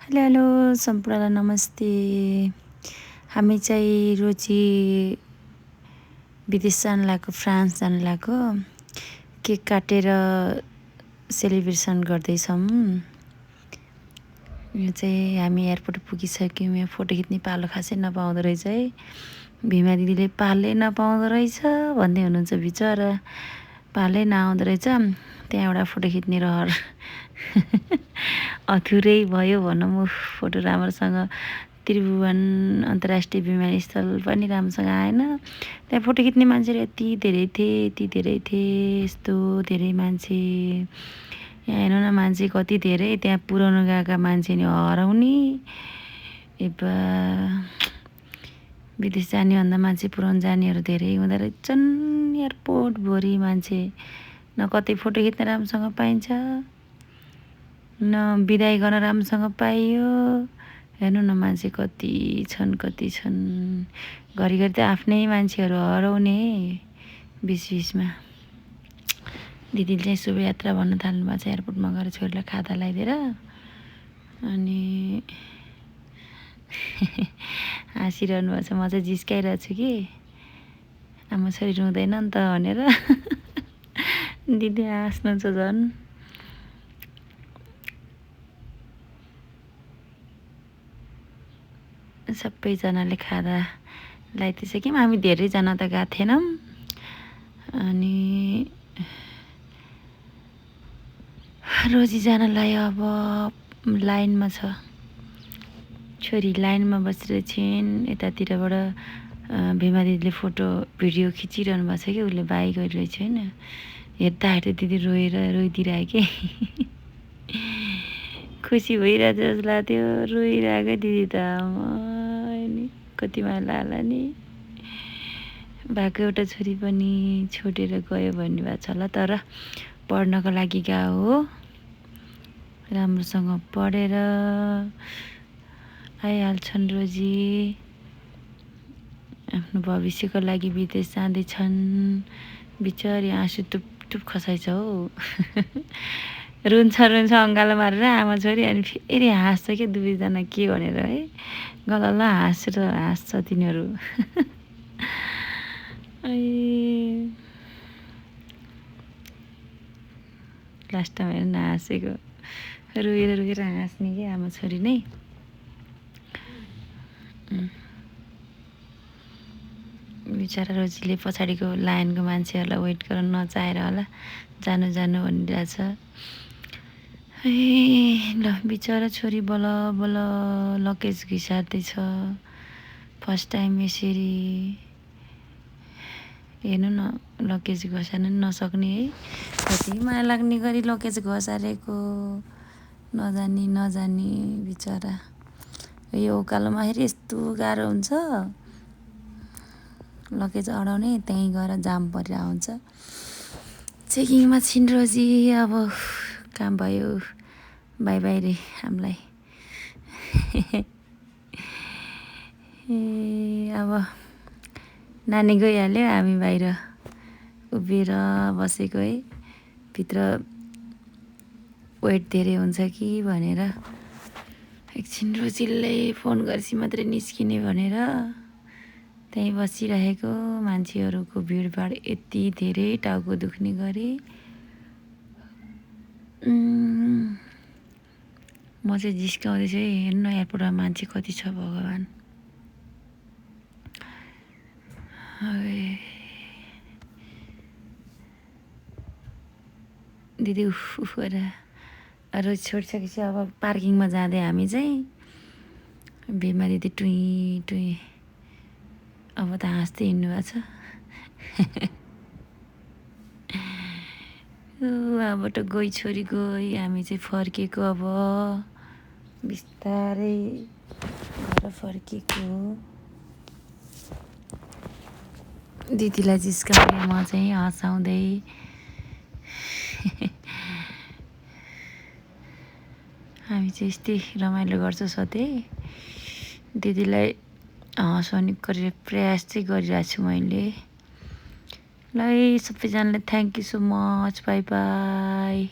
Hello hello सम्पूर्णलाई नमस्ते। हामी चाहिँ रोजी विदेश जान लागेको, फ्रान्स जान लागेको। केक काटेर सेलिब्रेसन गर्दैछौँ। यो चाहिँ हामी एयरपोर्ट पुगिसक्यौँ। यहाँ फोटो खिच्ने पालो खासै नपाउँदो रहेछ है। भीमा दिदीले पालै नपाउँदो रहेछ भन्दै हुनुहुन्छ, बिचरा पालै नआउँदो रहेछ। त्यहाँ एउटा फोटो खिच्ने रहर अधुरै भयो भनौँ। फोटो राम्रोसँग त्रिभुवन अन्तर्राष्ट्रिय विमानस्थल पनि राम्रोसँग आएन। त्यहाँ फोटो खिच्ने मान्छेहरू यति धेरै थिए, यस्तो धेरै मान्छे। यहाँ हेर्नु न, मान्छे कति धेरै। त्यहाँ पुऱ्याउनु गएका मान्छे नि हराउने। एबा विदेश जानेभन्दा मान्छे पुऱ्याउनु जानेहरू धेरै हुँदो रहेछन्। एयरपोर्टभरि मान्छे, न कतै फोटो खिच्न राम्रोसँग पाइन्छ, न बिदाई गर्न राम्रोसँग पाइयो। हेर्नु न, मान्छे कति छन्। घरिघरि त आफ्नै मान्छेहरू हराउने बिचमा। दिदीले चाहिँ शुभयात्रा भन्न थाल्नु भएको छ एयरपोर्टमा गएर छोरीलाई खाता लगाइदिएर। अनि हाँसिरहनु भएको छ। म चाहिँ जिस्काइरहेको छु कि आमा छोरी रुँदैन नि त भनेर। दिदी हाँस्नुहुन्छ झन्। सबैजनाले खाना लगाइदिइसक्यौँ। हामी धेरैजना त गएको थिएनौँ। अनि रोजी जानलाई अब लाइनमा छ। छोरी लाइनमा बसेर छिन्। यतातिरबाट भीमा दिदीले फोटो भिडियो खिचिरहनु भएको छ कि उसले बाई गरिरहेछ होइन। हेर्दा दिदी रोइदिइरह्यो कि खुसी भइरहेछ जस्तो लाग्थ्यो। रोइरहेको दिदी त नि कति माया लाग्ला नि। भएको एउटा छोरी पनि छोडेर गयो भन्ने भएको छ होला। तर पढ्नको लागि गएको हो। राम्रोसँग पढेर आइहाल्छन् रोजी। आफ्नो भविष्यको लागि विदेश जाँदैछन्। बिचरी आँसु टुप खसाइछ हौ। रुन्छ अङ्गालो मारेर आमा छोरी। अनि फेरि हाँस्छ क्या दुवैजना, के भनेर है। गलल्ल हाँस्छ तिनीहरू। लास्टमा हेर्नु हाँसेको, रोएर हाँस्ने कि आमा छोरी नै। बिचरा रोजीले पछाडिको लाइनको मान्छेहरूलाई वेट गर्न नचाहेर होला जानु भनिरहेछ। ल बिचरा छोरी बल लगेज घिसार्दैछ। फर्स्ट टाइम यसरी हेर्नु न, लगेज घसार्न नसक्ने है। कति माया लाग्ने गरी लगेज घसारेको, नजानी बिचरा। यो उकालोमा फेरि यस्तो गाह्रो हुन्छ। लगेज अडाउने, त्यहीँ गएर जाम परेर आउँछ। चेकिङमा छिन् रोजी। अब काम भयो, बाई रे हामीलाई। अब नानी गइहाल्यो, हामी बाहिर उभिएर बसेको है। भित्र वेट धेरै हुन्छ कि भनेर एकछिन रोजीले फोन गरेपछि मात्रै निस्किने भनेर त्यहीँ बसिरहेको। मान्छेहरूको भिडभाड यति धेरै, टाउको दुख्ने गरी। म चाहिँ जिस्काउँदैछु है। हेर्नु न एयरपोर्टमा मान्छे कति छ भगवान्। दिदी उफ रोज छोडिसकेपछि अब पार्किङमा जाँदै हामी चाहिँ भीमा दिदी टुई अब त हाँस्दै हिँड्नु भएको छ। अबबाट गई छोरी गई, हामी चाहिँ फर्केको। अब बिस्तारै घर फर्केको। दिदीलाई जिस्काउने, म चाहिँ हँसाउँदै। हामी चाहिँ यस्तै रमाइलो गर्छौँ सधैँ। दिदीलाई हँसाउने गरेर प्रयास चाहिँ गरिरहेको छु मैले। ल सबैजनालाई thank you so much. By by.